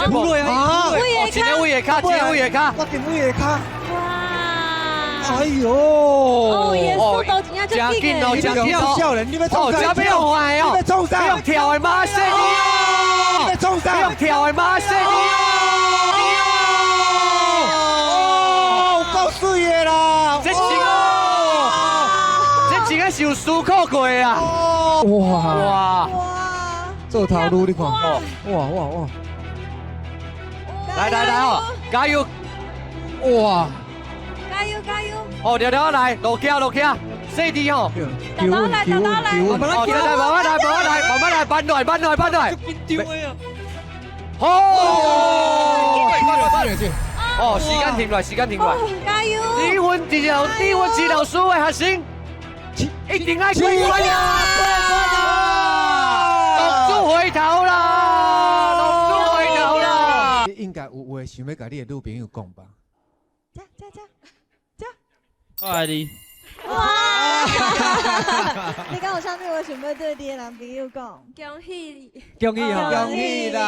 啊，哦，一个位下跤，一個位下跤。我定位下跤。哇！哎呦！哦，耶，速度真正足緊哦，的。真緊哦，少年，你欲創啥？哦，這欲用壞哦，你欲創啥？欲用跳的馬賽你哦，你欲創啥？欲用跳的馬賽你哦，夠水的啦！這是哦，這真的是有思考過的啊！哇哇哇！做頭路你看，哇哇哇！來來來哦，加油！哇！加油加油！哦，聊聊來，落起落起，細啲吼。豆豆來，豆豆來。哦，來來，慢慢來，慢慢來，慢慢來，搬落來，搬落來，搬落來。緊張的啊！好！哦，時間停落來，時間停落來。加油！語文治療，語文治療師的學生，一定愛過關啊！浪子回頭啦，浪子回頭啦！你應該有話想欲共你的女朋友講吧？加加加加！我愛你。哇！你敢有啥物話想欲對你的男朋友講？恭喜你！恭喜哦，恭喜啦！